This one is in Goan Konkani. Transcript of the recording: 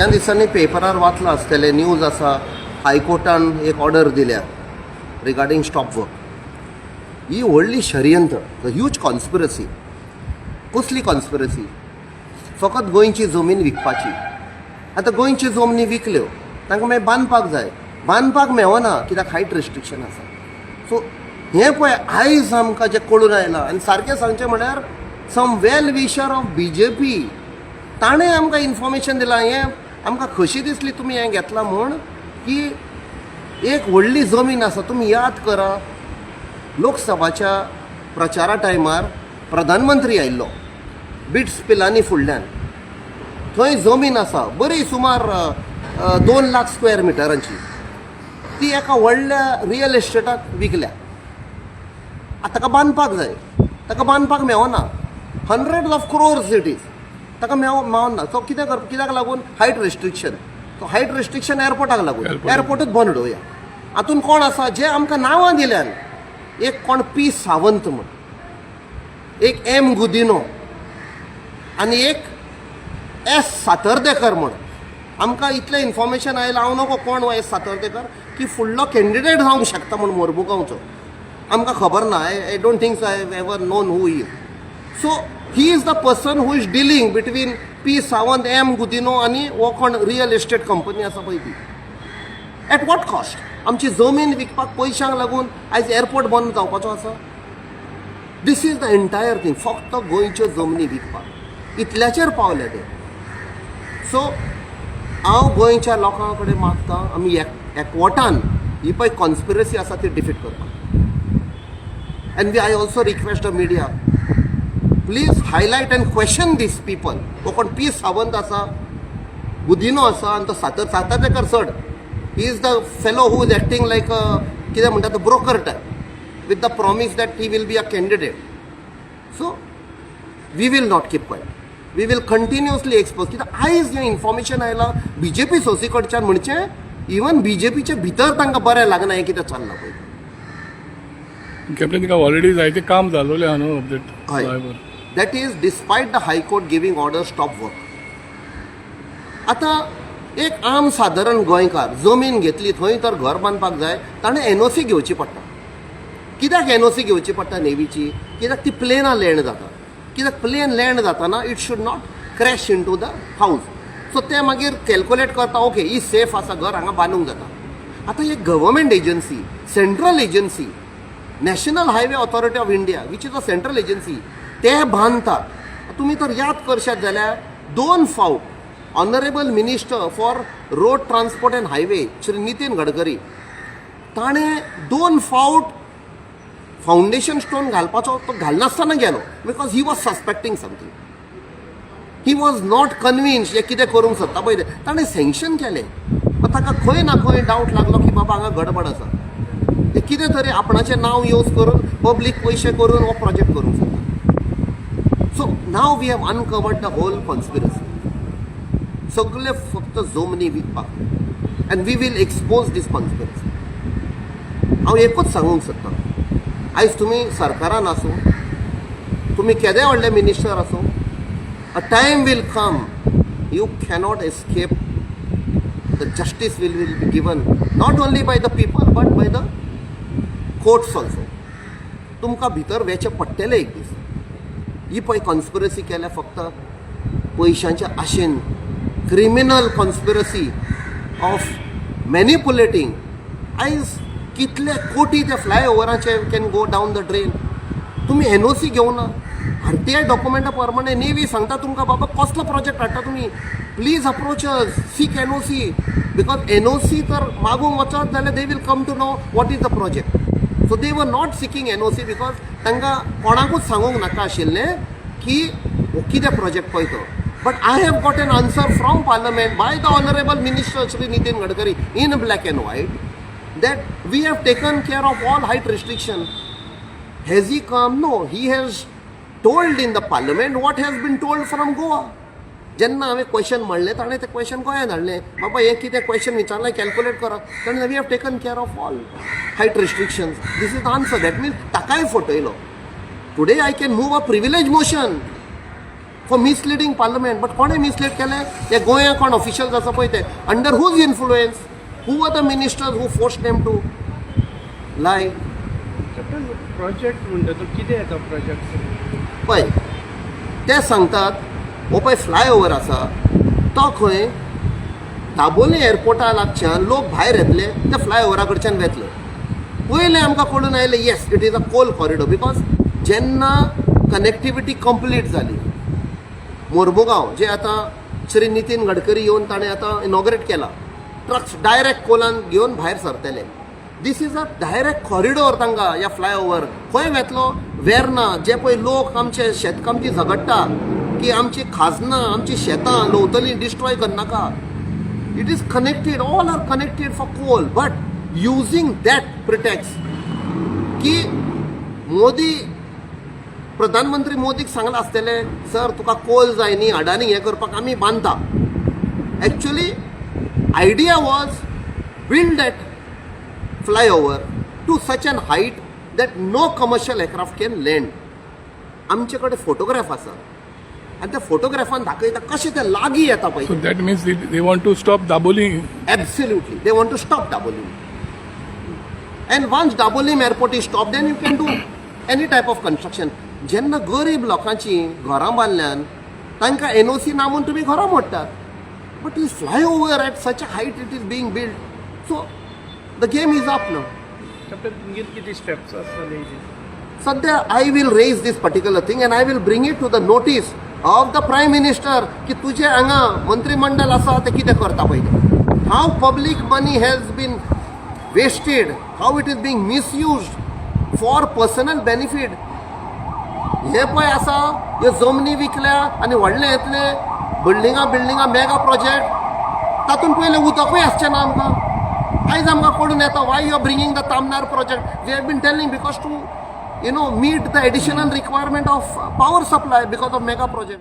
ह्या दिसांनी पेपरार वाचलां आसतलें, न्यूज आसा, हायकोर्टान एक ऑर्डर दिल्या रिगार्डींग स्टॉप वर्क. ही व्हडली षडयंत्र, ह्यूज कॉन्स्पिरसी. कसली कॉन्स्पिरसी? फकत गोंयची जमीन विकपाची. आतां गोंयच्यो जमनी विकल्यो, तांकां मागीर बांदपाक जाय. बांदपाक मेवना कित्याक हायट रिस्ट्रिक्शन आसा. सो हें पळय, आयज आमकां जें कळून आयलां आनी सारकें सांगचें म्हळ्यार some well wisher of BJP ताणें आमकां इन्फॉर्मेशन दिलां. हें आमकां खोशी दिसली तुमी हें घेतलां म्हूण की एक व्हडली जमीन आसा. तुमी याद करा, लोकसभाच्या प्रचारा टायमार प्रधानमंत्री आयिल्लो बिट्स पिलानी फुडल्यान. थंय जमीन आसा बरी, सुमार 2 लाख स्क्वेअर मिटरांची. ती एका व्हडल्या रियल इस्टेटाक विकल्या. आतां ताका बांदपाक जाय, ताका बांदपाक मेवना. Hundred of crores it is. ताका मेवना. सो कितें कर? कित्याक लागून? Height restriction. So height restriction एअरपोर्टाक लागून. एअरपोर्टाक. एअरपोर्टूच बंद उडोवया. हातून कोण आसा जे आमकां नांवां दिल्यान, एक कोण पी सावंत म्हण, एक एम गुदिनो आनी एक एस सातर्देकर म्हण. आमकां इतलें इन्फॉर्मेशन आयलां, हांव नको कोण हो एस सातर्देकर, की फुडलो कॅन्डिडेट जावंक शकता म्हूण मोर्मुगांवचो. आमकां खबर ना. I don't think I ever known who is. So he is the person who is dealing between P Sawant, M Godinho आनी हो कोण रियल इस्टेट कंपनी आसा पळय ती. At what cost? आमची जमीन विकपाक पयशांक लागून आयज एअरपोर्ट बंद जावपाचो आसा. This is the entire thing. फक्त गोंयच्यो जमनी विकपाक इतल्याचेर पावले ते. सो हांव गोंयच्या लोकां कडेन मागता, आमी एक एकवटान ही पळय कॉन्स्पिरसी आसा ती डिफीट करपाक. And we I also request the media, please highlight and question these people. हो कोण पी सावंत आसा, गुदिनो आसा आनी तो सातर्देकर चड. He is the fellow who is acting like कितें म्हणटा तो, broker type, with the promise that he will be a candidate. So we will not keep quiet, we will continuously expose. कित्याक आयज हें इन्फॉर्मेशन आयलां बीजेपी सोर्सी कडच्यान, म्हणचे इवन बीजेपीचे भितर तांकां बरें लागना हें कितें चल्लां पळय. कॅप्टन, तिका ऑलरेडी जायते काम जालोलें आहा न्हू अपडेट? हय, that is despite the High Court giving order stop work. आतां एक आम सादारण गोंयकार जमीन घेतली, थंय तर घर बांदपाक जाय, ताणें एनओसी घेवची पडटा. कित्याक एनओसी घेवची पडटा नेवीची? कित्याक ती प्लेनां लँड जाता. कित्याक प्लेन लँड जाताना it should not crash into the house. So ते मागीर कॅल्कुलेट करता, ओके, ही सेफ आसा, घर हांगा बांदूंक जाता. आतां एक government agency, central agency, National Highway Authority of India, which is a central agency, ते बांदतात. तुमी तर याद करशात जाल्यार दोन फावट Honourable Minister for Road Transport and Highway Shri Nitin Gadkari, ताणें दोन फावट फावंडेशन स्टोन घालपाचो तो घालनासतना गेलो, because he was suspecting something. He was not convinced हे कितें करूंक सोदता पळय ते. ताणें सँक्शन केलें, पण ताका खंय ना खंय डावट लागलो की बाबा, हांगा गडबड आसा, ते कितें तरी आपणाचें नांव यूज करून, पब्लीक पयशे करून हो प्रोजेक्ट करूंक सोदता. So now we have uncovered the whole conspiracy. सगळे फक्त जमनी विकपाक, and we will expose this conspiracy. हांव एकूच सांगूंक सोदतां, आयज तुमी सरकारान आसूं, तुमी केदे व्हडले मिनिस्टर आसूं, a time will come, you cannot escape. The justice will be given not only by the people but by the courts also. तुमकां भितर वेचें पडटलें एक दीस. ही पळय कॉन्स्पिरसी केल्या फक्त पयशांच्या आशेन, क्रिमिनल कॉन्स्पिरसी ऑफ मॅनिपुलेटींग. आयज कितले कोटी त्या फ्लायओवराचे can go down the drain. तुमी एनओसी घेवना. आरटीआय डॉक्युमेंटा प्रमाणे नेवी सांगता तुमकां, बाबा, कसलो प्रोजेक्ट हाडटा तुमी, please approach, seek NOC, because NOC तर मागूंक वचत जाल्यार they will come to know what is the project. So they were not seeking NOC because तांकां कोणाकूच सांगूंक नाका आशिल्लें की हो कितें प्रोजेक्ट पळय तो. But I have got an answer from Parliament by the Honourable Minister Shri Nitin Gadkari in black and white that we have taken care of all height restriction. Has he come? No, he has told in the Parliament what has been told from Goa. जेन्ना हांवें क्वेश्चन म्हणलें, ताणें तें क्वेश्चन गोंयांत हाडलें, बाबा, हें कितें क्वेश्चन विचारलें, कॅल्कुलेट करा. ताणें, we have taken care of all height restrictions, this is the answer. That means ताकाय फटयलो. Today I can move a privilege motion. for misleading Parliament. But कोणें मिसलीड केलें? हे गोंया कोण ऑफिशियल्स आसा पळय ते, under whose influence, who are the ministers who force them to lie? Captain, project म्हणटा तो कितें येता प्रोजेक्ट? पळय, ते सांगतात हो पळय फ्लायओवर आसा तो खंय दाबोली एअरपोर्टा लागच्यान लोक भायर येतले, ते फ्लायओवरा कडच्यान वेतले. पयलें आमकां कळून आयलें, yes, it is a coal corridor, because जेन्ना कनेक्टिविटी कंप्लीट जाली मोर्मुगांव, जे आतां श्री नितीन गडकरी येवन ताणें आतां इनॉग्रेट केला, ट्रक्स डायरेक्ट कोलान घेवन भायर सरतले. This is a direct corridor. तांकां ह्या फ्लायओवर खंय वेतलो? वेर्ना, जे पळय लोक आमचे शेतकामती झगडटा की आमची खाजनां, आमची शेतां लुंवतली, डिस्ट्रॉय करनाका. It is connected, all are connected for coal, but using that pretext की मोदी, प्रधानमंत्री मोदीक सांगलां आसतलें, सर, तुका कोल जाय न्ही, अडानी हें करपाक आमी बांदता. Actually, idea was build that flyover to such an height that no commercial aircraft can land. आमचे कडेन फोटोग्राफ आसा आनी त्या फोटोग्राफान दाखयता कशें ते लागीं येता पळय. So that means they want to stop Dabolim. Absolutely. They want to stop Dabolim. And once Dabolim airport is stopped, then you can do any type of construction. जेन्ना गरीब लोकांची घरां बांदल्यान तांकां एनओसी ना म्हूण तुमी घरां मोडटात, but is flyover at such a height it is being build, so the game is up now. Captain, तुमगेर कितें स्टेप्स आसतले हेजेर? सध्या I will raise this particular thing and I will bring it to the notice of the Prime Minister की तुजे हांगा मंत्रिमंडळ आसा ते कितें करता पळय, how public money has been wasted, how it is being misused for personal benefit. हे पळय आसा, ह्यो जमनी विकल्या आनी व्हडले येतले बिल्डिंगां बिल्डिंगां, मेगा प्रोजेक्ट. तातूंत पयलें उदकूय आसचें ना आमकां. आयज आमकां कळून येता why you are bringing the Tamnar project. We have been telling, because to meet the additional requirement of power supply because of mega project.